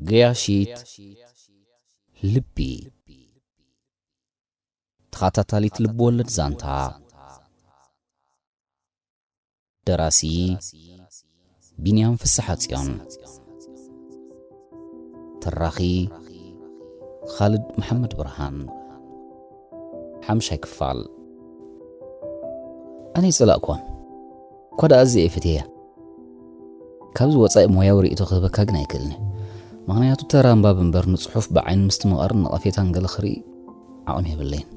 ገያሺት ልቢ። ተኸታታሊት ልብወለድ ዛንታ። ደራሲ ቢንያም ፍስሓጽዮን። ተራኺ ኻልድ መሓመድ ብርሃን። ሓምሻይ ክፋል። ኣነ ይጸላእኳን። እኳ ደኣ ኣዝየ እየ ፈትየያ። ካብዚ ወጻኢ ሞያዊ ርእይቶ ክህበካ ግን ኣይክእልን እየ። ምኽንያቱ ተራ ኣንባቢ እምበር ንጽሑፍ ብዓይኒ ምስትምቓርን ነቐፌታን ገለ ክርኢ ዓቕሚ የብለይን።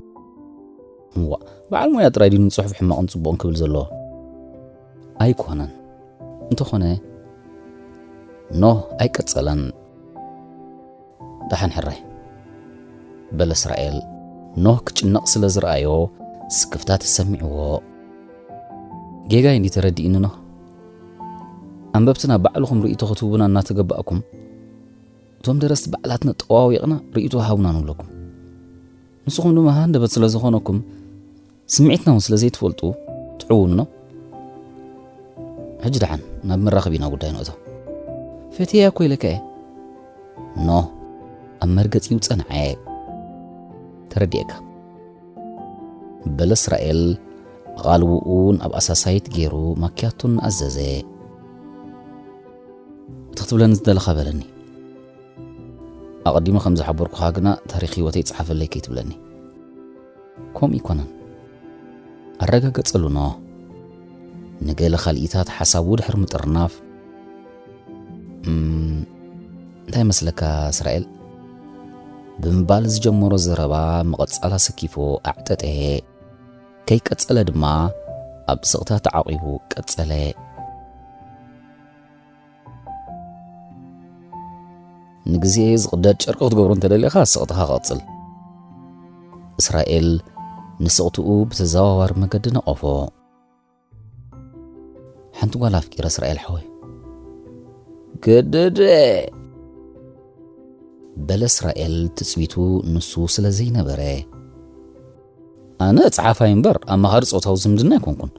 እዋ፣ በዓል ሞያ ጥራይ ድዩ ንጽሑፍ ሕማቕን ጽቡቕን ክብል ዘለዎ? ኣይኮነን። እንተኾነ ኖህ ኣይቀጸለን። ደሓን ሕራይ፣ በለ እስራኤል። ኖህ ክጭነቕ ስለ ዝረኣዮ ስክፍታ ተሰሚዕዎ። ጌጋይ እንዲ ተረዲእኒ ኖህ? ኣንበብትና ባዕልኹም ርእይቶ ክትህቡና እናተገባእኩም፣ እቶም ደረስቲ ባዕላትና ጠዋዊቕና ርእይቶ ሃቡና ንብለኩም። ንስኹም ድማ ሃንደበት ስለ ዝኾነኩም፣ ስምዒትና እውን ስለ ዘይትፈልጡ ትዕውኑ ነው። ሕጂ ደሓን ናብ መራኸቢና ጉዳይ ንእቶ። ፈትየያ እኮ ኢለካ እየ። ኖ፣ ኣብ መርገጺኡ ጸንዐ። ተረዲኤካ። በለ እስራኤል ኣቓልቦኡ ናብ ኣሳሳይት ገይሩ ማክያቶ እናኣዘዘ። እቲ ክትብለኒ ዝደለኻ በለኒ። ኣቐዲመ ከም ዝሓበርኩኻ ግና ታሪኽ ህይወተይ ጸሓፈለይ ከይትብለኒ። ከምኡ ኣይኮነን። ኣረጋገጸሉ ኖ። ንገለ ካልኢታት ሓሳቡ ድሕሪ ምጥርናፍ፣ "እም፣ እንታይ መስለካ እስራኤል?" ብምባል ዝጀመሮ ዘረባ ምቕጻል ኣሰኪፉ ኣዕጠጠ። ከይቀጸለ ድማ ኣብ ስቕታ ተዓቂቡ ቀጸለ። ንግዜ ዝቕደድ ጨርቂ ክትገብሮ እንተደሊኻ ስቕትኻ ቀጽል። እስራኤል ንስቕትኡ ብተዘዋዋሪ መገዲ ነቐፎ። ሓንቲ ጓል ኣፍቂረ እስራኤል ሓወይ። ገደደ! በለ እስራኤል ትጽቢቱ ንሱ ስለ ዘይነበረ። ኣነ ጸሓፋይ እምበር ኣማኻሪ ጾታዊ ዝምድና ኣይኮንኩን።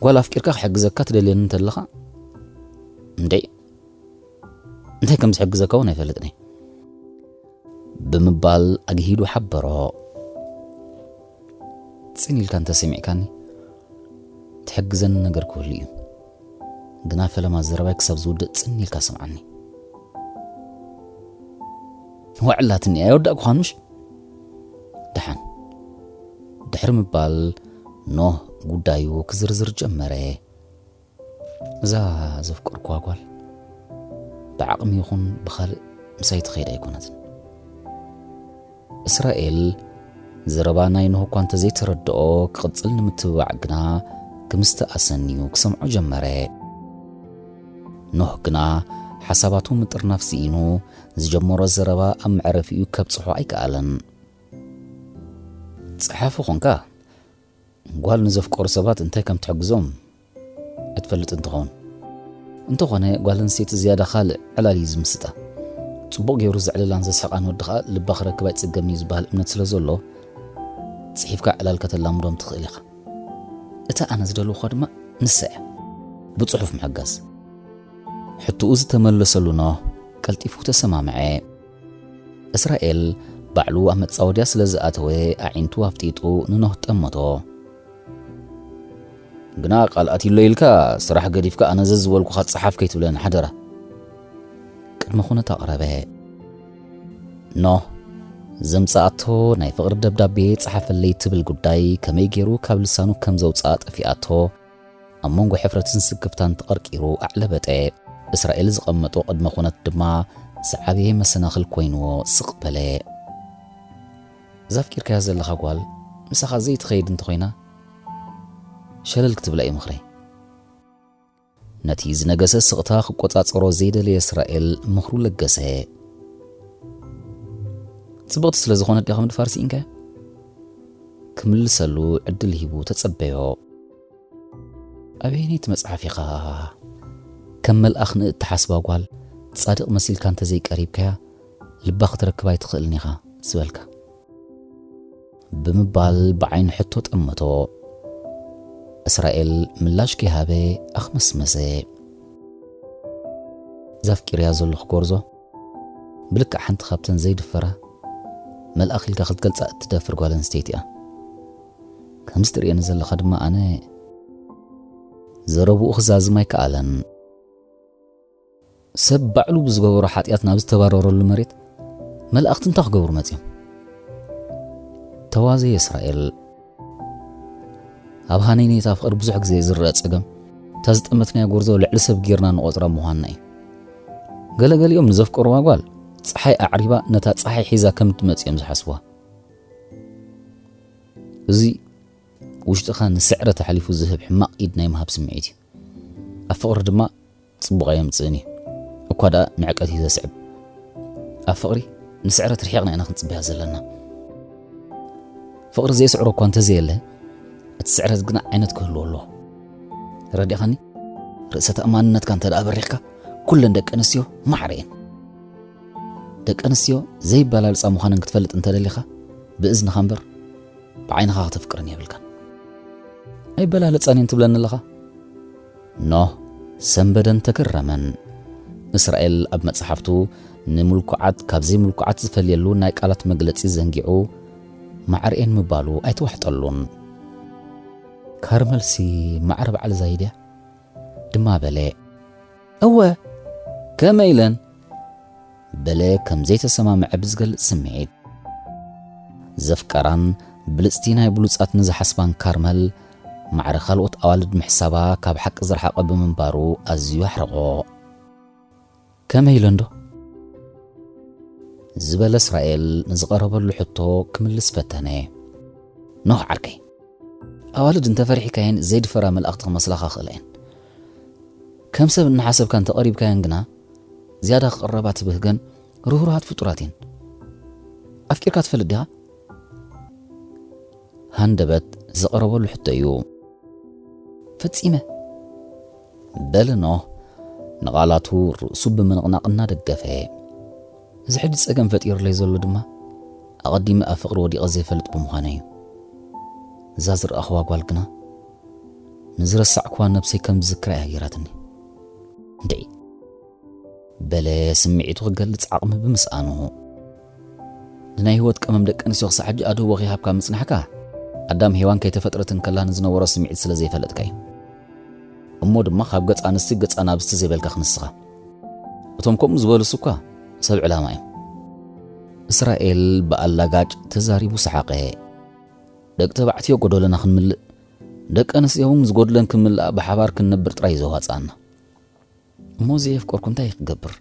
ጓል ኣፍቂርካ ክሕግዘካ ትደልየኒ እንተለኻ፣ እንዴ፣ እንታይ ከም ዝሕግዘካ እውን ኣይፈልጥን እየ። ብምባል ኣግሂዱ ሓበሮ። ጽን ኢልካ እንተሰሚዕካኒ፣ ትሕግዘኒ ነገር ክህሉ እዩ። ግና ፈለማ ዘረባይ ክሳብ ዝውድእ ጽን ኢልካ ስምዓኒ። ዋዕላትኒ ኣይወዳእኩኻን ምሽ? ደሓን። ድሕሪ ምባል ኖህ ጉዳዩ ክዝርዝር ጀመረ። እዛ ዘፍቀርኩዋ ጓል ብዓቕሚ ይኹን ብኻልእ ምሳይ ትኸይድ ኣይኮነትን። እስራኤል ዘረባ ናይ ኖህ እኳ እንተዘይተረድኦ ክቕጽል ንምትብባዕ ግና ክምስተኣሰን እዩ ክሰምዖ ጀመረ። ኖህ ግና ሓሳባቱ ምጥርናፍ ስኢኑ ዝጀመሮ ዘረባ ኣብ መዕረፊኡ ከብጽሖ ኣይከኣለን። ጸሓፊ ኾንካ ጓል ንዘፍቀሩ ሰባት እንታይ ከም ትሕግዞም እትፈልጥ እንትኸውን። እንተኾነ ጓል ኣንስተይቲ ዝያዳ ካልእ ዕላል እዩ ዝምስጣ። ጽቡቕ ገይሩ ዘዕልላን ዘስሕቓን ወዲ ኸኣ ልባ ክረክብ ኣይጽገምን እዩ ዝበሃል እምነት ስለ ዘሎ፣ ጽሒፍካ ዕላል ከተላምዶም ትኽእል ኢኻ። እታ ኣነ ዝደልኹዋ ድማ ንሳ እያ። ብጽሑፍ ምሕጋዝ። ሕቶኡ ዝተመለሰሉ ኖህ ቀልጢፉ ተሰማምዐ። እስራኤል ባዕሉ ኣብ መጻወድያ ስለ ዝኣተወ ኣዒንቱ ኣፍጢጡ ንኖህ ጠመቶ። ግና ቃል ኣትዩሎ ኢልካ ስራሕ ገዲፍካ ኣነ ዘዝበልኩኻ ጸሓፍ ከይትብለኒ ሓደራ። ቅድመ ኩነት ኣቕረበ። ኖህ ዘምጽኣቶ ናይ ፍቕሪ ደብዳቤ ጸሓፈለይ ትብል ጉዳይ ከመይ ገይሩ ካብ ልሳኑ ከም ዘውጽኣ ጠፊኣቶ፣ ኣብ መንጎ ሕፍረትን ስክፍታን ተቐርቂሩ ኣዕለበጠ። እስራኤል ዝቐመጦ ቅድመ ኩነት ድማ ዝዓበየ መሰናኽል ኮይንዎ ስቕ በለ። እዛ ኣፍቂርካያ ዘለኻ ጓል ምሳኻ ዘይትኸይድ እንተኾይና፣ ሸለል ክትብላ እዩ ምኽረይ። ነቲ ዝነገሰ ስቕታ ክቆጻጸሮ ዘይደለየ እስራኤል ምኽሩ ለገሰ። ጽብቕቲ ስለ ዝኾነት ዲኻ ምድፋር ስኢንካያ? ክምልሰሉ ዕድል ሂቡ ተጸበዮ። ኣበየነይቲ መጽሓፍ ኢኻ ከም መልኣኽ ንእትሓስባ ጓል ጻድቕ መሲልካ እንተዘይቀሪብካያ፣ ልባ ክትረክብ ኣይትኽእልን ኢኻ ዝበልካ? ብምባል ብዓይኒ ሕቶ ጠመቶ። እስራኤል ምላሽ ከይሃበ ኣኽመስመሰ። እዛ ኣፍቂረያ ዘለኹ ጎርዞ ብልክዕ ሓንቲ ካብተን ዘይድፈራ፣ መልኣኽ ኢልካ ክትገልጻ እትደፍር ጓል ኣንስተይቲ እያ። ከምዚ ትርእየኒ ዘለኻ ድማ ኣነ ዘረብኡ ክዛዝም ኣይከኣለን። ሰብ ባዕሉ ብዝገበሮ ሓጢኣት ናብ ዝተባረረሉ መሬት መላእኽቲ እንታይ ክገብሩ መጺኦም? ተዋዘየ እስራኤል። ኣብ ሃነይነይታ ፍቕሪ ብዙሕ ግዜ ዝረአ ጸገም፣ እታ ዝጠመትናያ ጎርዞ ልዕሊ ሰብ ጌርና ንቖጽራ ምዃንና እዩ። ገለገሊኦም ንዘፍቀርዋ ጓል ጸሓይ ኣዕሪባ ነታ ጸሓይ ሒዛ ከም እትመጽእ እዮም ዝሓስቡዋ። እዚ ውሽጥኻ ንስዕረት ኣሕሊፉ ዝህብ ሕማቕ ኢድ ናይ ምሃብ ስምዒት እዩ። ኣብ ፍቕሪ ድማ ጽቡቕ ኣየምጽእን እዩ። እኳ ደኣ ንዕቀት እዩ ዘስዕብ። ኣብ ፍቕሪ ንስዕረት ርሒቕና ኢና ክንጽበያ ዘለና። ፍቕሪ ዘየስዕሮ እኳ እንተዘየለ፣ እቲ ስዕረት ግና ዓይነት ክህልዎ ኣለዎ። ረዲእኻኒ? ርእሰ ተኣማንነትካ እንተ ደኣ በሪኽካ፣ ኩለን ደቂ ኣንስትዮ ማዕረ እየን። ደቂ ኣንስትዮ ዘይበላልጻ ምዃነን ክትፈልጥ እንተደሊኻ፣ ብእዝንኻ እምበር ብዓይንኻ ከተፍቅረን የብልካን። ኣይበላለጻን እየን ትብለኒ ኣለኻ? ኖህ ሰንበደን ተገረመን። እስራኤል ኣብ መጽሓፍቱ ንምልኩዓት ካብ ዘይምልኩዓት ዝፈልየሉ ናይ ቃላት መግለጺ ዘንጊዑ፣ ማዕርኤን ምባሉ ኣይተዋሕጠሉን። ካርመልሲ ማዕረ በዓል ዛይድያ ድማ በለ፣ እወ፣ ከመይ ኢለን? በለ ከም ዘይተሰማምዐ ብዝገልጽ ስምዒት። ዘፍቀራን ብልጽቲ ናይ ብሉጻት ንዝሓስባን ካርመል፣ ማዕረ ካልኦት ኣዋልድ ምሕሳባ ካብ ሓቂ ዝረሓቐ ብምንባሩ ኣዝዩ ኣሕረቖ። ከመይ ኢለ እንዶ? ዝበለ እስራኤል ንዝቐረበሉ ሕቶ ክምልስ ፈተነ። ኖህ ዓርከይ፣ ኣዋልድ እንተፈሪሕካየን ዘይድፈራ መላእኽቲ ክመስላኻ ክእላ እየን። ከም ሰብ እናሓሰብካ እንተቐሪብካየን ግና፣ ዝያዳ ክቕረባ ትብህገን ርህሩሃት ፍጡራት እየን። ኣፍቂርካ ትፈልጥ ዲኻ? ሃንደበት ዝቐረበሉ ሕቶ እዩ። ፈጺመ። በለ ኖህ ንቓላቱ ርእሱ ብምንቕናቕ እናደገፈ። እዚ ሕጂ ጸገም ፈጢሩለይ ዘሎ ድማ ኣቐዲመ ኣብ ፍቕሪ ወዲቐ ዘይፈልጥ ብምዃነ እዩ። እዛ ዝረኣኽዋ ጓል ግና ንዝረሳዕክዋ ነብሰይ ከም ዝዝክራ እያ ገይራትኒ። እንድዒ በለ ስምዒቱ ክገልጽ ዓቕሚ ብምስኣኑ። ንናይ ህይወት ቀመም ደቂ ኣንስትዮ ክሳዕ ሕጂ ኣድህቦ ከይሃብካ ምጽናሕካ፣ ኣዳም ሄዋን ከይተፈጥረት እንከላ ንዝነበሮ ስምዒት ስለ ዘይፈለጥካ እዩ። እሞ ድማ ካብ ገጽ ኣንስቲ ገጽ ኣናብስቲ ዘይበልካ ክንስኻ። እቶም ከምኡ ዝበሉስ እኳ ሰብ ዕላማ እዮም። እስራኤል ብኣላጋጭ ተዛሪቡ ሰሓቐ። ደቂ ተባዕትዮ ጎደሎና ክንምልእ፣ ደቂ ኣንስትዮ እውን ዝጎድለን ክንምልኣ ብሓባር ክንነብር ጥራይ እዩ ዘዋጽኣና። እሞ ዘየፍቀርኩ እንታይ ክገብር?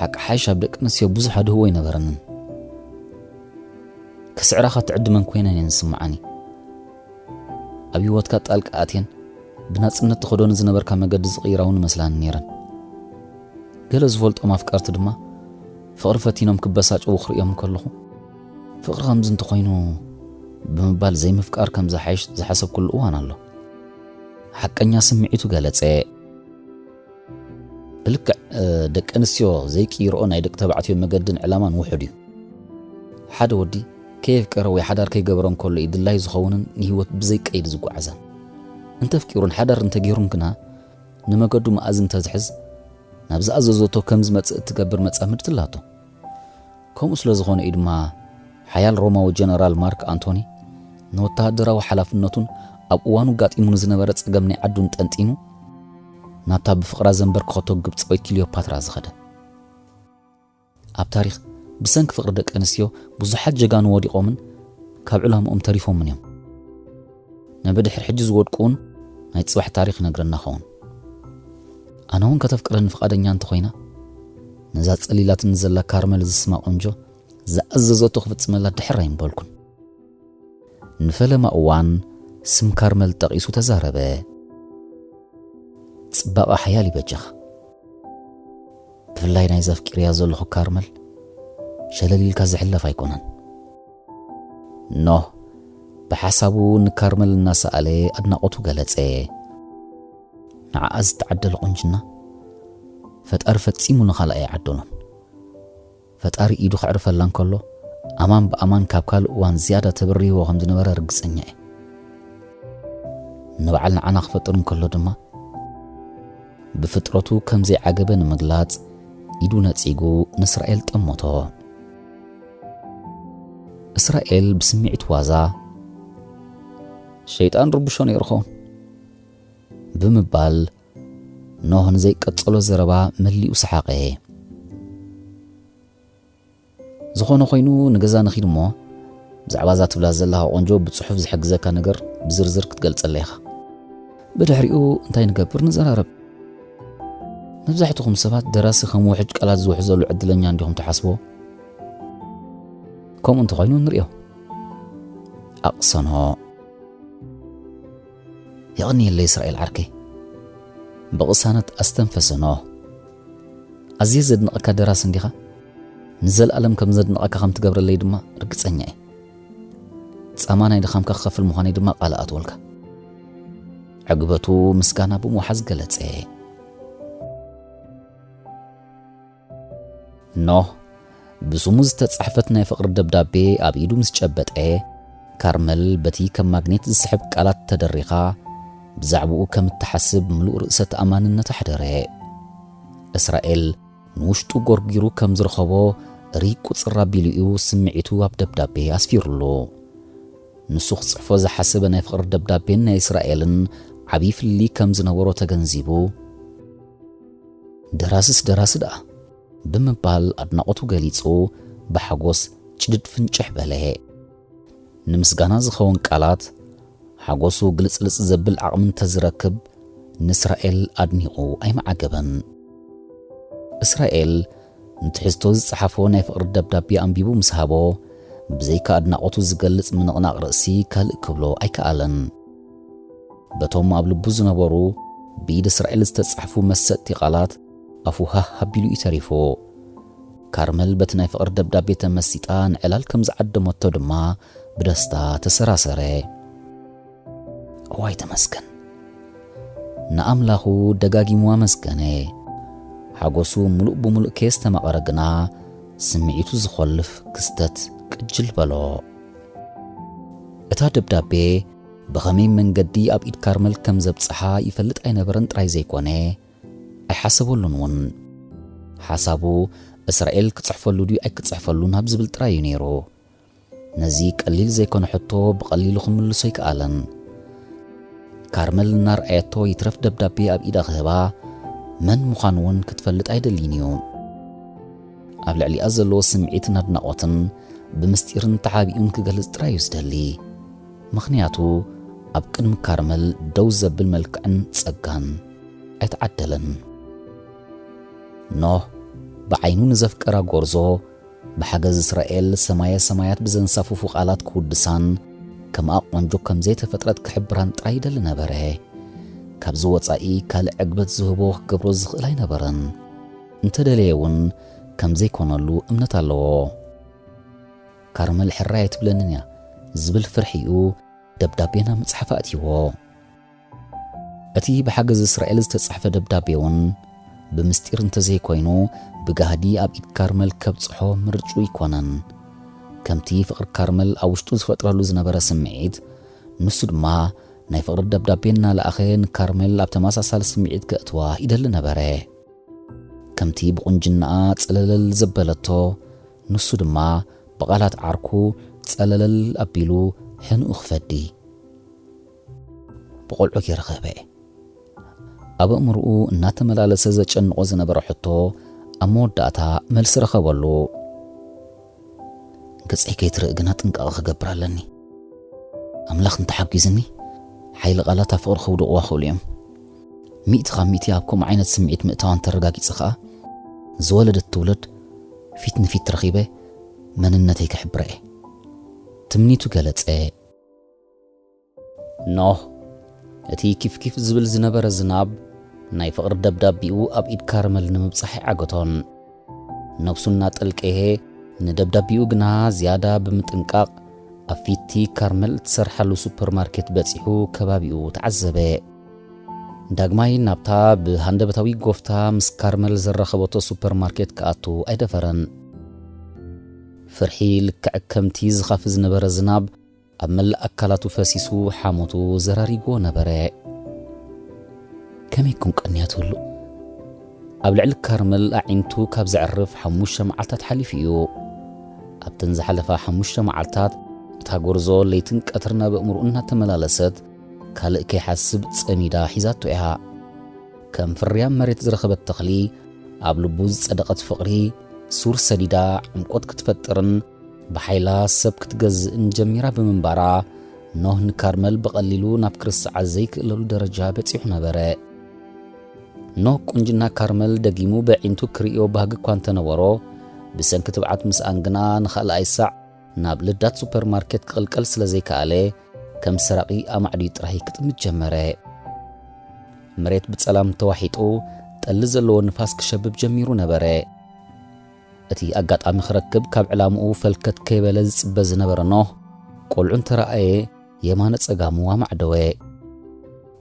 ሓቂ ሓይሽ ኣብ ደቂ ኣንስትዮ ብዙሕ ኣድህቦ ኣይነበረንን። ክስዕራኻ ትዕድመን ኮይነን እየን ዝስምዓኒ። ኣብ ህይወትካ ጣልቃ ኣትየን ብናጽነት ትኸዶ ንዝነበርካ መገዲ ዝቕይራ እውን መስላኒ ነይረን። ገለ ዝፈልጦም ኣፍቀርቲ ድማ ፍቕሪ ፈቲኖም ክበሳጨዉ ክርእዮም ከለኹ፣ ፍቕሪ ከምዚ እንተኾይኑ ብምባል ዘይምፍቃር ከም ዝሓይሽ ዝሓሰብኩሉ እዋን ኣሎ። ሓቀኛ ስምዒቱ ገለጸ። ብልክዕ፣ እ፣ ደቂ ኣንስትዮ ዘይቅይርኦ ናይ ደቂ ተባዕትዮ መገድን ዕላማን ውሑድ እዩ። ሓደ ወዲ ከየፍቀረ ወይ ሓዳር ከይገበረ እንከሎ እዩ ድላዩ ዝኸውንን ንህይወት ብዘይ ቀይዲ ዝጓዓዛን። እንተፍቂሩን ሓዳር እንተገይሩን ግና ንመገዱ መኣዝን እንተዝሕዝ፣ ናብ ዝኣዘዘቶ ከም ዝመጽእ እትገብር መጻምድቲ ኣላቶ። ከምኡ ስለ ዝኾነ እዩ ድማ ሓያል ሮማዊ ጀነራል ማርክ ኣንቶኒ ንወተሃደራዊ ሓላፍነቱን ኣብ እዋኑ ጋጢሙ ንዝነበረ ጸገም ናይ ዓዱን ጠንጢኑ ናብታ ብፍቕራ ዘንበርከኸቶ ግብጻዊት ክሊዮፓትራ ዝኸደ። ኣብ ታሪኽ ብሰንኪ ፍቕሪ ደቂ ኣንስትዮ ብዙሓት ጀጋኑ ወዲቖምን ካብ ዕላምኦም ተሪፎምን እዮም። ንብድሕሪ ሕጂ ዝወድቁ እውን ናይ ጽባሕ ታሪኽ ይነግረና ኸውን። ኣነ እውን ከተፍቅረኒ ፍቓደኛ እንተኾይና፣ ነዛ ጸሊላትኒ ዘላ ካርመል ዝስማ ቆንጆ ዝኣዘዘቶ ክፍጽመላ ድሕር ኣይምበልኩን። ንፈለማ እዋን ስም ካርመል ጠቒሱ ተዛረበ። ጽባቐ ሓያል ይበጃኻ። ብፍላይ ናይ ዘፍቂርያ ዘለኹ ካርመል ሸለል ኢልካ ዝሕለፍ ኣይኮነን። ኖህ ብሓሳቡ ንካርመል እናሰኣለ ኣድናቖቱ ገለጸ። ንዓኣ ዝተዓደለ ቁንጅና ፈጣሪ ፈጺሙ ንኻልኣይ ኣይዓደሎን። ፈጣሪ ኢዱ ከዕርፈላ እንከሎ፣ ኣማን ብኣማን ካብ ካልእ እዋን ዝያዳ ተበሪህዎ ከም ዝነበረ ርግጸኛ እየ። ንበዓል ንዓና ክፈጥር እንከሎ ድማ፣ ብፍጥረቱ ከም ዘይዓገበ ንምግላጽ፣ ኢዱ ነጺጉ ንእስራኤል ጠመቶ። እስራኤል ብስምዒት ዋዛ፣ "ሸይጣን ርብሾ ነይሩ ኸውን?" ብምባል ኖህ ንዘይቀጸሎ ዘረባ መሊኡ ሰሓቐ። "ዝኾነ ኮይኑ ንገዛ ንኺድ እሞ፣ ብዛዕባ እዛ ትብላ ዘለኻ ቆንጆ ብጽሑፍ ዝሕግዘካ ነገር ብዝርዝር ክትገልጸለይ ኢኻ። ብድሕሪኡ እንታይ ንገብር ንዘራረብ። መብዛሕትኹም ሰባት ደራሲ ከም ውሕጅ ቃላት ዝውሕዘሉ ዕድለኛ እንዲኹም ትሓስቦ? ከምኡ እንተኾይኑ ንርእዮ።" ኣቕሰኖ። "የቐንየለይ እስራኤል ዓርከይ።" ብቕሳነት ኣስተንፈሰ ኖህ። "ኣዝየ ዘድንቐካ ደራሲ እንዲኻ። ንዘለኣለም ከም ዘድንቐካ ከም ትገብረለይ ድማ ርግጸኛ እየ። ጻማ ናይ ድኻምካ ክኸፍል ምዃነይ ድማ ቃል ኣትወልካ።" ዕግበቱ ምስጋና ብምውሓዝ ገለጸ። ኖህ ብስሙ ዝተጻሕፈት ናይ ፍቕሪ ደብዳቤ ኣብ ኢዱ ምስ ጨበጠ፣ ካርመል በቲ ከም ማግኔት ዝስሕብ ቃላት ተደሪኻ፣ ብዛዕባኡ ከም እትሓስብ ምሉእ ርእሰ ተኣማንነት ኣሕደረ። እስራኤል ንውሽጡ ጎርጒሩ ከም ዝረኸቦ ርይ ቁጽር ኣቢሉ እዩ ስምዒቱ ኣብ ደብዳቤ ኣስፊሩሉ። ንሱ ክጽሕፎ ዝሓሰበ ናይ ፍቕሪ ደብዳቤን ናይ እስራኤልን ዓብዪ ፍልልይ ከም ዝነበሮ ተገንዚቡ፣ "ደራስስ ደራሲ ደኣ" ብምባል ኣድናቖቱ ገሊጹ ብሓጎስ ጭድድ ፍንጭሕ በለ። ንምስጋና ዝኸውን ቃላት፣ ሓጎሱ ግልጽልጽ ዘብል ዓቕሚ እንተዝረክብ፣ ንእስራኤል ኣድኒቑ ኣይመዓገበን። እስራኤል ንትሕዝቶ ዝጸሓፎ ናይ ፍቕሪ ደብዳቤ ኣንቢቡ ምስ ሃቦ፣ ብዘይካ ኣድናቖቱ ዝገልጽ ምንቕናቕ ርእሲ ካልእ ክብሎ ኣይከኣለን። በቶም ኣብ ልቡ ዝነበሩ ብኢድ እስራኤል ዝተጻሕፉ መሰጥቲ ቃላት ኣፉ ሃህ ኣቢሉ እዩ ተሪፉ። ካርመል በቲ ናይ ፍቕሪ ደብዳቤ ተመሲጣ ንዕላል ከም ዝዓደመቶ ድማ ብደስታ ተሰራሰረ። እዋይ ተመስገን። ንኣምላኹ ደጋጊሙ ኣመስገነ። ሓጎሱ ምሉእ ብምሉእ ከየስተማቐረ ግና ስምዒቱ ዝኾልፍ ክስተት ቅጅል በሎ። እታ ደብዳቤ ብኸመይ መንገዲ ኣብ ኢድ ካርመል ከም ዘብጽሓ ይፈልጥ ኣይነበረን ጥራይ ዘይኮነ፣ ኣይሓሰበሉን እውን። ሓሳቡ እስራኤል ክጽሕፈሉ ድዩ ኣይክጽሕፈሉን ኣብ ዝብል ጥራይ እዩ ነይሩ። ነዚ ቀሊል ዘይኮነ ሕቶ ብቐሊሉ ክምልሶ ኣይከኣለን። ካርመል እናርኣየቶ ይትረፍ ደብዳቤ ኣብ ኢዳ ክህባ፣ መን ምዃኑ እውን ክትፈልጥ ኣይደልይን እዩ። ኣብ ልዕሊኣ ዘለዎ ስምዒትን ኣድናቖትን ብምስጢርን ተሓቢኡን ክገልጽ ጥራይ እዩ ዝደሊ። ምኽንያቱ ኣብ ቅድሚ ካርመል ደው ዘብል መልክዕን ጸጋን ኣይተዓደለን። ኖህ ብዓይኑ ንዘፍቀራ ጎርዞ ብሓገዝ እስራኤል ሰማየ ሰማያት ብዘንሳፍፉ ቃላት ክውድሳን ከምኣ ቆንጆ ከም ዘይተፈጥረት ክሕብራን ጥራይ ይደሊ ነበረ። ካብዚ ወጻኢ ካልእ ዕግበት ዝህቦ ክገብሮ ዝኽእል ኣይነበረን። እንተደለየ እውን ከም ዘይኮነሉ እምነት ኣለዎ። ካርመል ሕራይ ኣይትብለንን እያ ዝብል ፍርሒኡ ደብዳቤ ናብ ምጽሓፍ ኣእትይዎ። እቲ ብሓገዝ እስራኤል ዝተጻሕፈ ደብዳቤ እውን ብምስጢር እንተዘይኮይኑ ብጋህዲ ኣብ ኢድ ካርመል ከብጽሖ ምርጭኡ ኣይኮነን። ከምቲ ፍቕሪ ካርመል ኣብ ውሽጡ ዝፈጥረሉ ዝነበረ ስምዒት፣ ንሱ ድማ ናይ ፍቕሪ ደብዳቤ እናለኣኸ ንካርመል ኣብ ተመሳሳሊ ስምዒት ከእትዋ ይደሊ ነበረ። ከምቲ ብቑንጅናኣ ጸለለል ዘበለቶ፣ ንሱ ድማ ብቓላት ዓርኩ ጸለለል ኣቢሉ ሕንኡ ክፈዲ ብቑልዑ ገይሩ ክህበ። ኣብ ኣእምሮኡ እናተመላለሰ ዘጨንቖ ዝነበረ ሕቶ ኣብ መወዳእታ መልሲ ረኸበሉ። "ገጸይ ከይትርኢ ግና ጥንቃቐ ክገብር ኣለኒ። ኣምላኽ እንተሓጊዝኒ፣ ሓይሊ ቃላት ኣብ ፍቕሪ ከውድቕዋ ክእሉ እዮም። ሚእቲ ካብ ሚእቲ ኣብ ከምኡ ዓይነት ስምዒት ምእታዋ እንተረጋጊጸ ኸኣ፣ ዝወለደት ትውለድ ፊት ንፊት ረኺበ መንነተይ ክሕብራ እየ" ትምኒቱ ገለጸ። ኖህ፣ እቲ ኪፍኪፍ ዝብል ዝነበረ ዝናብ ናይ ፍቕሪ ደብዳቤኡ ኣብ ኢድ ካርመል ንምብጻሕ ኣይዓገቶን። ነብሱ እናጠልቀየ፣ ንደብዳቤኡ ግና ዝያዳ ብምጥንቃቕ፣ ኣብ ፊቲ ካርመል እትሰርሓሉ ሱፐርማርኬት በጺሑ ከባቢኡ ተዓዘበ። ዳግማይ ናብታ ብሃንደበታዊ ጎፍታ ምስ ካርመል ዘራኸበቶ ሱፐርማርኬት ክኣቱ ኣይደፈረን። ፍርሒ ልክዕ ከምቲ ዝኻፍ ዝነበረ ዝናብ ኣብ መላእ ኣካላቱ ፈሲሱ ሓሞቱ ዘራሪግዎ ነበረ። ከመይ ኮን ቀንያ ትህሉ? ኣብ ልዕሊ ካርመል ኣዒንቱ ካብ ዘዕርፍ ሓሙሽተ መዓልታት ሓሊፉ እዩ። ኣብተን ዝሓለፋ ሓሙሽተ መዓልታት፣ እታ ጎርዞ ለይትን ቀትርን ኣብ ኣእምሮኡ እናተመላለሰት፣ ካልእ ከይሓስብ ጸሚዳ ሒዛቶ እያ። ከም ፍርያም መሬት ዝረኸበት ተኽሊ፣ ኣብ ልቡ ዝጸደቐት ፍቕሪ፣ ሱር ሰዲዳ ዕምቆት ክትፈጥርን ብሓይላ ሰብ ክትገዝእን ጀሚራ ብምንባራ፣ ኖህ ንካርመል ብቐሊሉ ናብ ክርስዓ ዘይክእለሉ ደረጃ በጺሑ ነበረ። ኖህ ቁንጅና ካርመል ደጊሙ በዒንቱ ክርእዮ ባህጊ እኳ እንተነበሮ፣ ብሰንኪ ትብዓት ምስኣን ግና ንኻልኣይ ሳዕ ናብ ልዳት ሱፐርማርኬት ክቕልቀል ስለ ዘይከኣለ፣ ከም ሰራቒ ኣማዕድዩ ጥራይ ክጥምት ጀመረ። መሬት ብጸላም ተዋሒጡ፣ ጠሊ ዘለዎ ንፋስ ክሸብብ ጀሚሩ ነበረ። እቲ ኣጋጣሚ ክረክብ ካብ ዕላምኡ ፈልከት ከይበለ ዝጽበ ዝነበረ ኖህ፣ ቆልዑ እንተረኣየ የማነ ጸጋሙ ኣማዕደወ።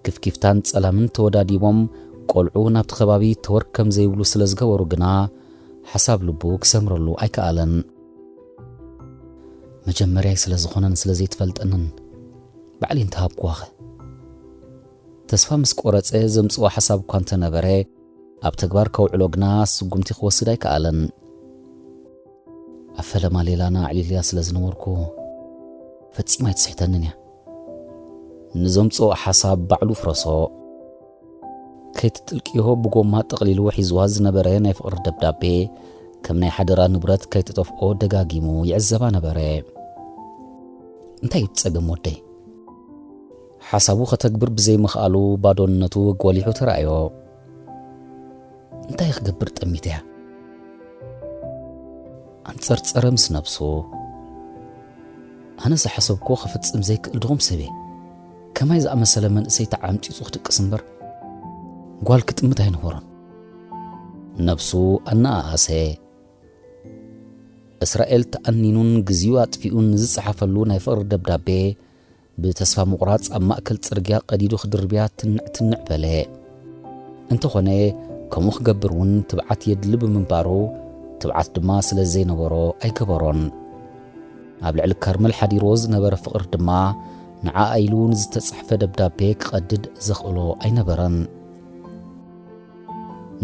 ክፍኪፍታን ጸላምን ተወዳዲቦም፣ ቆልዑ ናብቲ ከባቢ ተወር ከም ዘይብሉ ስለ ዝገበሩ ግና፣ ሓሳብ ልቡ ክሰምረሉ ኣይከኣለን። መጀመርያይ ስለ ዝኾነን ስለ ዘይትፈልጠንን፣ ባዕለይ እንተሃብኩዋኸ? ተስፋ ምስ ቆረጸ ዘምጽኦ ሓሳብ እኳ እንተነበረ፣ ኣብ ተግባር ከውዕሎ ግና ስጉምቲ ክወስድ ኣይከኣለን። ኣብ ፈለማ ሌላና ኣዕሊልያ ስለ ዝነበርኩ፣ ፈጺማ ኣይትስሕተንን እያ። ንዘምጽኦ ሓሳብ ባዕሉ ፍረሶ። ከይትጥልቅዮ ብጎማ ጠቕሊሉ ሒዝዋ ዝነበረ ናይ ፍቕሪ ደብዳቤ፣ ከም ናይ ሓደራ ንብረት ከይትጠፍኦ ደጋጊሙ ይዕዘባ ነበረ። እንታይ እዩ እቲ ጸገም ወደይ? ሓሳቡ ከተግብር ብዘይምኽኣሉ ባዶነቱ ጎሊሑ ተራእዮ። እንታይ ክገብር ጠሚተ እያ? ኣንጸርጸረ ምስ ነብሱ። ኣነ ዝሓሰብክዎ ክፍጽም ዘይክእል ድኹም ሰብ እየ። ከማይ ዝኣመሰለ መንእሰይ ተዓምጺጹ ክድቅስ እምበር፣ ጓል ክጥምት ኣይነበሮን። ነብሱ ኣነኣኣሰ። እስራኤል ተኣኒኑን ግዜኡ ኣጥፊኡን ንዝጸሓፈሉ ናይ ፍቕሪ ደብዳቤ፣ ብተስፋ ምቑራጽ ኣብ ማእከል ጽርግያ ቀዲዱ ክድርብያ ትንዕ ትንዕ በለ። እንተኾነ፣ ከምኡ ክገብር እውን ትብዓት የድሊ ብምንባሩ፣ ትብዓት ድማ ስለ ዘይነበሮ ኣይገበሮን። ኣብ ልዕሊ ካርመል ሓዲርዎ ዝነበረ ፍቕሪ ድማ፣ ንዓኣ ኢሉ ንዝተጻሕፈ ደብዳቤ ክቐድድ ዘኽእሎ ኣይነበረን።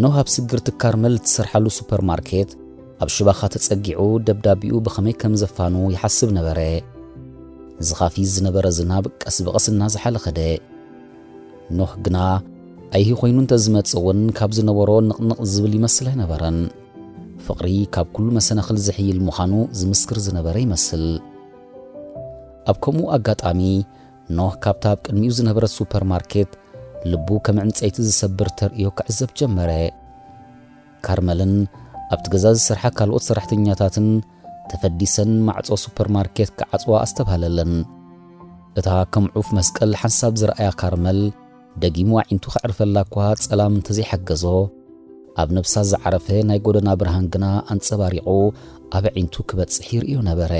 ኖህ ኣብ ስግርቲ ካርመል እትሰርሓሉ ሱፐርማርኬት ኣብ ሽባኻ ተጸጊዑ ደብዳቢኡ ብኸመይ ከም ዘፋኑ ይሓስብ ነበረ። ዝኻፊ ዝነበረ ዝናብ ቀስ ብቐስ እናዝሓለ ኸደ። ኖህ ግና ኣይሂ ኮይኑ እንተ ዝመጽእ እውን ካብ ዝነበሮ ንቕንቕ ዝብል ይመስል ኣይነበረን። ፍቕሪ ካብ ኩሉ መሰናኽል ዝሕይል ምዃኑ ዝምስክር ዝነበረ ይመስል። ኣብ ከምኡ ኣጋጣሚ ኖህ ካብታ ኣብ ቅድሚኡ ዝነበረት ሱፐርማርኬት ልቡ ከም ዕንጸይቲ ዝሰብር ተርእዮ ክዕዘብ ጀመረ። ካርመልን ኣብቲ ገዛ ዝሰርሓ ካልኦት ሰራሕተኛታትን ተፈዲሰን ማዕጾ ሱፐርማርኬት ክዓጽዋ ኣስተብሃለለን። እታ ከም ዑፍ መስቀል ሓንሳብ ዝረኣያ ካርመል፣ ደጊሙ ኣዒንቱ ከዕርፈላ እኳ ጸላም እንተዘይሓገዞ፣ ኣብ ነብሳ ዝዓረፈ ናይ ጎደና ብርሃን ግና ኣንጸባሪቑ ኣብ ኣዒንቱ ክበጽሕ ይርእዮ ነበረ።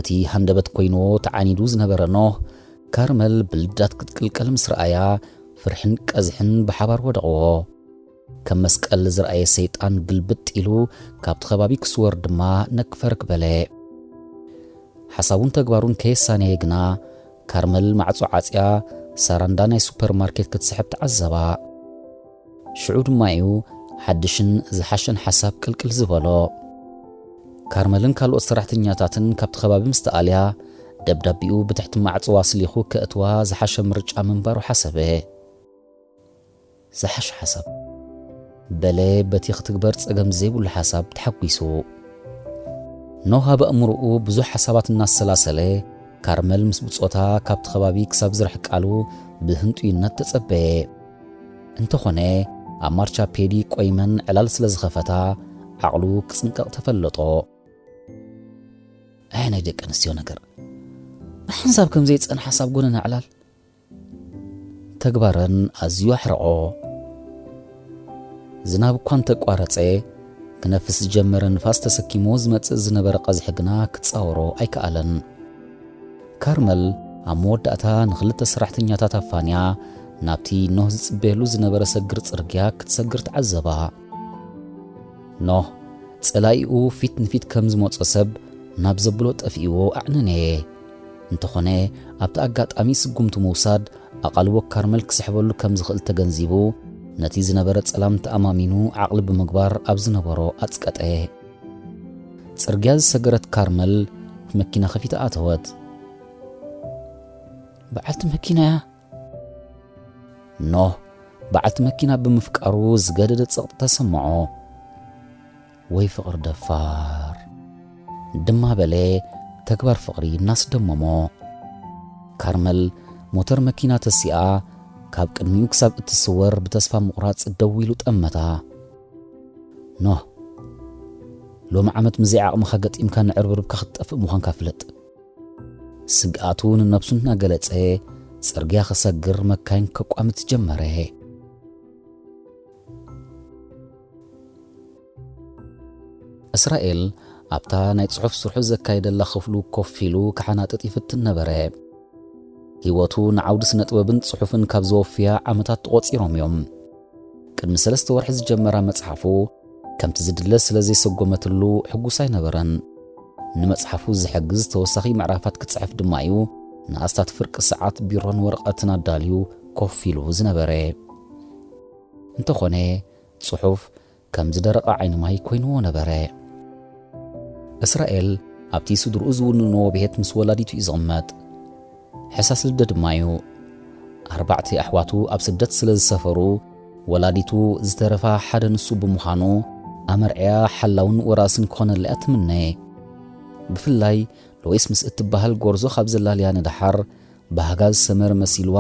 እቲ ሃንደበት ኮይንዎ ተዓኒዱ ዝነበረ ኖህ፣ ካርመል ብልዳት ክትቅልቀል ምስ ረኣያ፣ ፍርሕን ቀዝሕን ብሓባር ወደቕዎ። ከም መስቀል ዝረኣየ ሰይጣን ግልብጥ ኢሉ ካብቲ ከባቢ ክስወር ድማ ነክፈርክ በለ። ሓሳቡን ተግባሩን ከየሳነየ ግና፣ ካርመል ማዕጾ ዓጽያ፣ ሳራንዳ ናይ ሱፐርማርኬት ክትስሕብ ተዓዘባ። ሽዑ ድማ እዩ ሓድሽን ዝሓሸን ሓሳብ ቅልቅል ዝበሎ። ካርመልን ካልኦት ሰራሕተኛታትን ካብቲ ከባቢ ምስ ተኣልያ፣ ደብዳቢኡ ብትሕቲ ማዕጾ ኣስሊኹ ከእትዋ ዝሓሸ ምርጫ ምንባሩ ሓሰበ። ዝሓሸ ሓሳብ በለ፣ በቲ ክትግበር ጸገም ዘይብሉ ሓሳብ ተሓጒሱ። ኖህ ኣብ ኣእምሮኡ ብዙሕ ሓሳባት እናሰላሰለ፣ ካርመል ምስ ብጾታ ካብቲ ከባቢ ክሳብ ዝርሕቃሉ ብህንጡይነት ተጸበየ። እንተኾነ፣ ኣብ ማርቻ ፔዲ ቆይመን ዕላል ስለ ዝኸፈታ፣ ዓቕሉ ክጽንቀቕ ተፈለጦ። ኣየ ናይ ደቂ ኣንስትዮ ነገር! ብሓንሳብ ከም ዘይጸንሓ ሳብ ጎነን ኣዕላል። ተግባረን ኣዝዩ ኣሕረቖ። ዝናብ እኳ እንተቋረጸ፣ ክነፍስ ዝጀመረ ንፋስ ተሰኪሞ ዝመጽእ ዝነበረ ቀዝሒ ግና ክጻወሮ ኣይከኣለን። ካርመል ኣብ መወዳእታ ንኽልተ ሰራሕተኛታት ኣፋንያ ናብቲ ኖህ ዝጽበየሉ ዝነበረ ሰግር ጽርግያ ክትሰግር ተዓዘባ። ኖህ፣ ጸላኢኡ ፊት ንፊት ከም ዝመጾ ሰብ ናብ ዘብሎ ጠፊእዎ ኣዕነነየ። እንተኾነ፣ ኣብቲ ኣጋጣሚ ስጉምቲ ምውሳድ ኣቓልቦ ካርመል ክስሕበሉ ከም ዝኽእል ተገንዚቡ፣ ነቲ ዝነበረ ጸላም ተኣማሚኑ ዓቕሊ ብምግባር ኣብ ዝነበሮ ኣጽቀጠ። ጽርግያ ዝሰገረት ካርመል መኪና ከፊታ ኣተወት። "በዓልቲ መኪና እያ?" ኖህ በዓልቲ መኪና ብምፍቃሩ ዝገደደ ጸቕጢ ተሰምዖ። "ወይ ፍቕሪ ደፋር!" ድማ በለ፣ ተግባር ፍቕሪ እናስደመሞ። ካርመል ሞተር መኪና ተሲኣ፣ ካብ ቅድሚኡ ክሳብ እትስወር ብተስፋ ምቑራጽ ደው ኢሉ ጠመታ። "ኖህ፣ ሎሚ ዓመት ምስዘይ ዓቕምኻ ገጢምካ ንዕርብርብካ ክትጠፍእ ምዃንካ ፍለጥ!" ስግኣቱ ንነብሱ እናገለጸ፣ ጽርግያ ክሰግር መካይን ከቋምት ጀመረ። እስራኤል ኣብታ ናይ ጽሑፍ ስርሑ ዘካየደላ ክፍሉ ኮፍ ኢሉ ክሓናጥጥ ይፍትን ነበረ። ህይወቱ ንዓውዲ ስነ ጥበብን ጽሑፍን ካብ ዘወፍያ ዓመታት ተቖጺሮም እዮም። ቅድሚ ሰለስተ ወርሒ ዝጀመራ መጽሓፉ ከምቲ ዝድለ ስለ ዘይሰጎመትሉ ሕጉስ ኣይነበረን። ንመጽሓፉ ዝሕግዝ ተወሳኺ ምዕራፋት ክጽሕፍ ድማ እዩ ንኣስታት ፍርቂ ሰዓት ቢሮን ወረቐትን ኣዳልዩ ኮፍ ኢሉ ዝነበረ። እንተኾነ፣ ጽሑፍ ከም ዝደረቐ ዓይኒ ማይ ኮይንዎ ነበረ። እስራኤል ኣብቲ ስድርኡ ዝውንንዎ ቤት ምስ ወላዲቱ እዩ ዝቕመጥ። ሕሳስ ልደ ድማ እዩ። ኣርባዕተ ኣሕዋቱ ኣብ ስደት ስለ ዝሰፈሩ፣ ወላዲቱ ዝተረፋ ሓደ ንሱ ብምዃኑ፣ ኣመርዕያ ሓላውን ወራስን ክኾነላ እያ ትምነ። ብፍላይ ሎይስ ምስ እትበሃል ጎርዞ ካብ ዘላልያ ንደሓር፣ ባህጋ ዝሰመረ መሲልዋ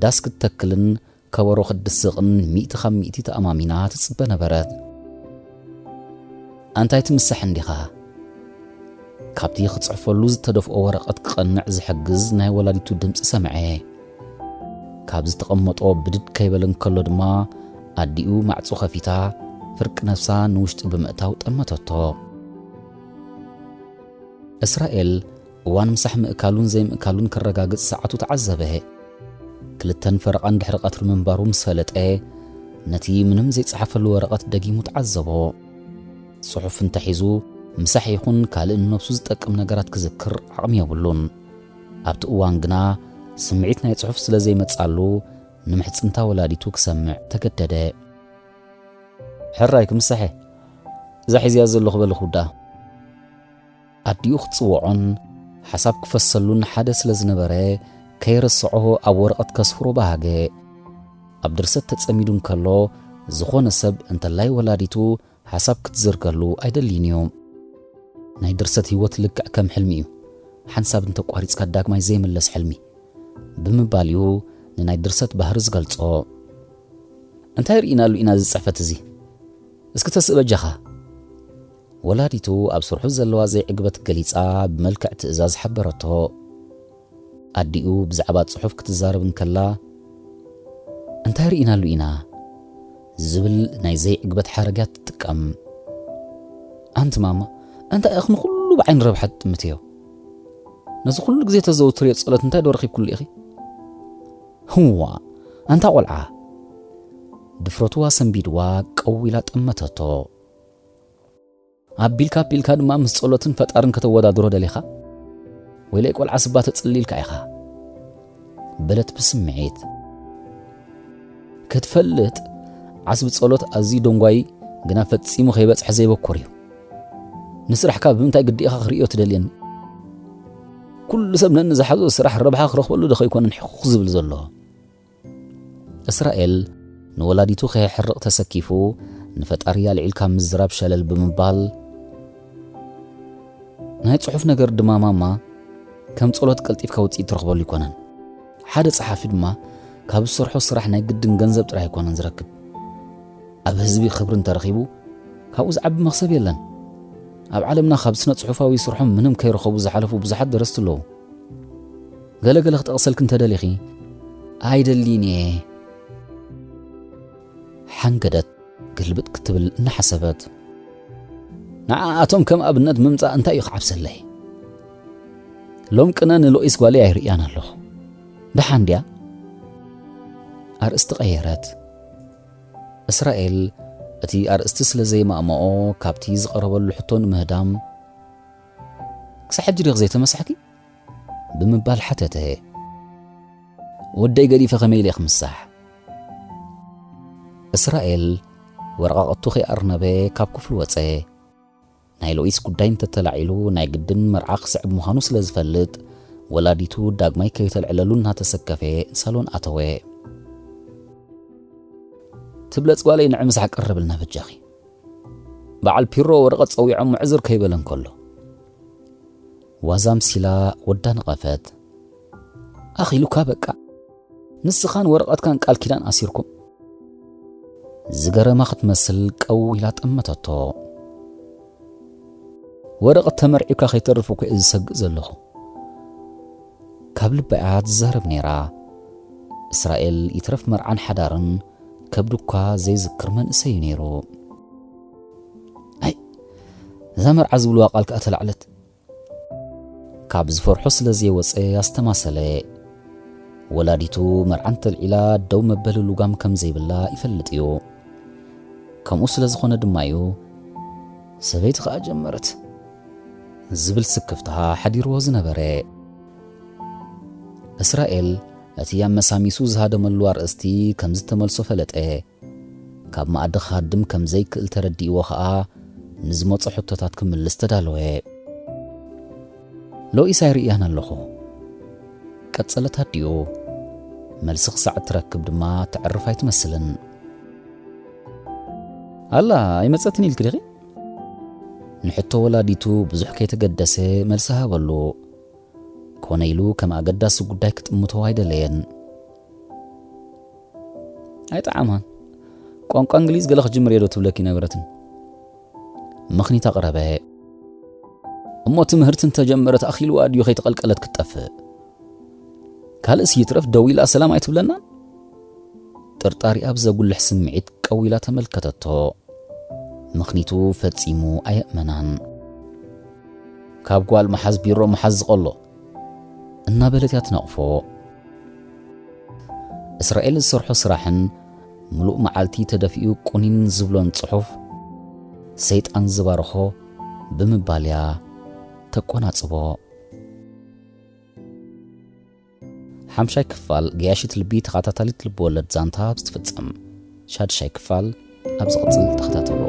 ዳስ ክትተክልን ከበሮ ክትድስቕን ሚእቲ ካብ ሚእቲ ተኣማሚና ትጽበ ነበረት። "ኣንታይ ትምሳሕ እንዲኻ?" ካብቲ ክጽሕፈሉ ዝተደፍኦ ወረቐት ክቐንዕ ዝሕግዝ ናይ ወላዲቱ ድምጺ ሰምዐ። ካብ ዝተቐመጦ ብድድ ከይበለ እንከሎ ድማ፣ ኣዲኡ ማዕጾ ከፊታ፣ ፍርቂ ነፍሳ ንውሽጢ ብምእታው ጠመተቶ። እስራኤል እዋን ምሳሕ ምእካሉን ዘይምእካሉን ክረጋግጽ ሰዓቱ ተዓዘበ። ክልተን ፈረቓን ድሕሪ ቀትሪ ምንባሩ ምስ ፈለጠ፣ ነቲ ምንም ዘይጸሓፈሉ ወረቐት ደጊሙ ተዓዘቦ። ጽሑፍ እንተሒዙ፣ ምሳሕ ይኹን ካልእ ንነብሱ ዝጠቅም ነገራት ክዝክር ዓቕሚ የብሉን። ኣብቲ እዋን ግና፣ ስምዒት ናይ ጽሑፍ ስለ ዘይመጻሉ፣ ንምሕጽንታ ወላዲቱ ክሰምዕ ተገደደ። "ሕራይ ክምሳሕ እየ። እዛ ሒዝያ ዘለኹ በሊ ክውድኣ!" ኣዲኡ ክትጽውዖን ሓሳብ ክፈሰሉን ሓደ ስለ ዝነበረ፣ ከይረስዖ ኣብ ወረቐት ከስፍሮ በሃገ። ኣብ ድርሰት ተጸሚዱ እንከሎ፣ ዝኾነ ሰብ እንተላይ ወላዲቱ ሓሳብ ክትዝርገሉ ኣይደልይን እዩ። ናይ ድርሰት ህይወት ልክዕ ከም ሕልሚ እዩ። ሓንሳብ እንተቋሪጽካ ዳግማይ ዘይምለስ ሕልሚ፣ ብምባል እዩ ንናይ ድርሰት ባህሪ ዝገልጾ። "እንታይ ርኢናሉ ኢና እዚ ጽሕፈት እዚ? እስኪ ተስእ በጃኻ!" ወላዲቱ ኣብ ስርሑ ዘለዋ ዘይዕግበት ገሊጻ ብመልክዕ ትእዛዝ ሓበረቶ። ኣዲኡ ብዛዕባ ጽሑፍ ክትዛረብ እንከላ፣ "እንታይ ርኢናሉ ኢና?" ዝብል ናይ ዘይዕግበት ሓረግ እያ ትጥቀም። "ኣንቲ ማማ፣ እንታይ ኢኺ ንኹሉ ብዓይኒ ረብሓ ትጥምትዮ? ነዚ ኩሉ ግዜ ተዘውትርዮ ጸሎት እንታይ ዶ ረኺብኩሉ ኢኺ?" "ህዋ፣ ኣንታ ቆልዓ!" ድፍረቱ ኣሰንቢድዋ ቀው ኢላ ጠመተቶ። "ኣቢልካ ኣቢልካ ድማ ምስ ጸሎትን ፈጣርን ከተወዳድሮ ደሊኻ? ወይለይ ቆልዓ ስባ ተጽሊ ኢልካ ኢኻ?" በለት ብስምዒት። "ክትፈልጥ፣ ዓስቢ ጸሎት ኣዝዩ ደንጓዪ፣ ግና ፈጺሙ ከይበጽሐ ዘይበኩር እዩ። ንስራሕካ ብምንታይ ግዲ ኢኻ ክርእዮ ትደልየኒ? ኩሉ ሰብ ነንዝሓዞ ስራሕ ረብሓ ክረኽበሉ ዶ ከይኮነን ሕኹኽ ዝብል ዘሎ?" እስራኤል ንወላዲቱ ከየሕርቕ ተሰኪፉ፣ ንፈጣሪ ኣልዒልካ ምዝራብ ሸለል ብምባል፣ "ናይ ጽሑፍ ነገር ድማ ማማ፣ ከም ጸሎት ቀልጢፍካ ውጽኢት ትረኽበሉ ኣይኮነን። ሓደ ጸሓፊ ድማ ካብ ዝሰርሖ ስራሕ ናይ ግድን ገንዘብ ጥራይ ኣይኮነን ዝረክብ። ኣብ ህዝቢ ክብሪ እንተረኺቡ፣ ካብኡ ዝዓቢ መኽሰብ የለን። ኣብ ዓለምና ካብ ስነ ጽሑፋዊ ስርሖም ምንም ከይረኸቡ ዝሓለፉ ብዙሓት ደረስቲ ኣለዉ። ገለ ገለ ክጠቕሰልኪ እንተደሊኺ?" "ኣይደልይን እየ!" ሓንገደት ግልብጥ ክትብል እናሓሰበት። "ንዓኣቶም ከም ኣብነት ምምጻእ እንታይ እዩ ክዓብሰለይ? ሎም ቅነ ንሎኢስ ጓለይ ኣይርእያን ኣለኹ። ደሓን ድያ?" ኣርእስቲ ቀየረት። እስራኤል እቲ ኣርእስቲ ስለ ዘይማእመኦ፣ ካብቲ ዝቐረበሉ ሕቶ ንምህዳም፣ "ክሳዕ ሕጂ ዲኺ ዘይተመሳሕኪ?" ብምባል ሓተተ። "ወደይ ገዲፈ ከመይ ኢለ ክምሳሕ?" እስራኤል ወረቓቕቱ ከይኣርነበ ካብ ክፍሉ ወጸ። ናይ ሎኢስ ጉዳይ እንተተላዒሉ ናይ ግድን መርዓ ክስዕብ ምዃኑ ስለ ዝፈልጥ፣ ወላዲቱ ዳግማይ ከይተልዕለሉ እናተሰከፈ ሳሎን ኣተወ። ትብለጽ ጓለይ፣ ንዒ ምሳሕ ቅርብልና በጃኺ። በዓል ፒሮ ወረቐት ጸዊዖም ምዕዝር ከይበለ እንከሎ። ዋዛ ምሲላ ወዳ ነቐፈት። ኣኺሉካ በቃ። ንስኻን ወረቐትካን ቃል ኪዳን ኣሲርኩም። ዝገረማ ክትመስል ቀው ኢላ ጠመተቶ። ወረቐት ተመርዒካ ከይተርፍ እኮ እየ ዝሰግእ ዘለኹ። ካብ ልባ እያ ትዛረብ ነይራ። እስራኤል ይትረፍ መርዓን ሓዳርን ከብዱ እኳ ዘይዝክር መንእሰይ እዩ ነይሩ። ኣይ፣ እዛ መርዓ ዝብልዋ ቃል ከኣ ተላዕለት። ካብ ዝፈርሖ ስለ ዘይወጸ ኣስተማሰለ። ወላዲቱ መርዓ እንተልዒላ ደው መበሊ ልጓም ከም ዘይብላ ይፈልጥ እዩ። ከምኡ ስለ ዝኾነ ድማ እዩ፣ "ሰበይቲ ከኣ ጀመረት" ዝብል ስክፍታ ሓዲርዎ ዝነበረ። እስራኤል እቲ ኣመሳሚሱ ዝሃደመሉ ኣርእስቲ ከም ዝተመልሶ ፈለጠ። ካብ መኣዲ ክሃድም ከም ዘይክእል ተረዲእዎ ኸኣ ንዝመጾ ሕቶታት ክምልስ ተዳለወ። "ሎኢስ ኣይርእያን ኣለኹ" ቀጸለት ኣዲኡ። መልሲ ክሳዕ እትረክብ ድማ ተዕርፍ ኣይትመስልን። "ኣላ ኣይመጸትን ኢልኪ ዲኺ?" ንሕቶ ወላዲቱ ብዙሕ ከይተገደሰ መልሲ ሃበሉ። ኮነ ኢሉ ከም ኣገዳሲ ጉዳይ ክጥምቶ ኣይደለየን። "ኣይጠዓማን። ቋንቋ እንግሊዝ ገለ ክጅምር እየ ዶ ትብለኪ ነበረትን?" ምኽኒት ኣቕረበ። "እሞ ትምህርቲ እንተጀመረት ኣኺልዋ ድዩ ከይተቐልቀለት ክትጠፍእ? ካልእስ ይትረፍ ደው ኢላ ሰላም ኣይትብለናን?" ጥርጣሪ ኣብ ዘጉልሕ ስምዒት ቀው ኢላ ተመልከተቶ። ምኽኒቱ ፈጺሙ ኣየእመናን። "ካብ ጓል መሓዝ ቢሮ መሓዝ ዝቐሎ" እናበለት እያ ትነቕፎ። እስራኤል ዝሰርሖ ስራሕን ምሉእ መዓልቲ ተደፊኡ ቁኒን ዝብሎን ጽሑፍ፣ "ሰይጣን ዝባርኾ" ብምባል እያ ተቆናጽቦ። ሓምሻይ ክፋል ገያሺት ልቢ ተኸታታሊት ልብወለድ ዛንታ ኣብ ዝትፍጸም ሻድሻይ ክፋል ኣብ ዝቕጽል ተኸታተሉ።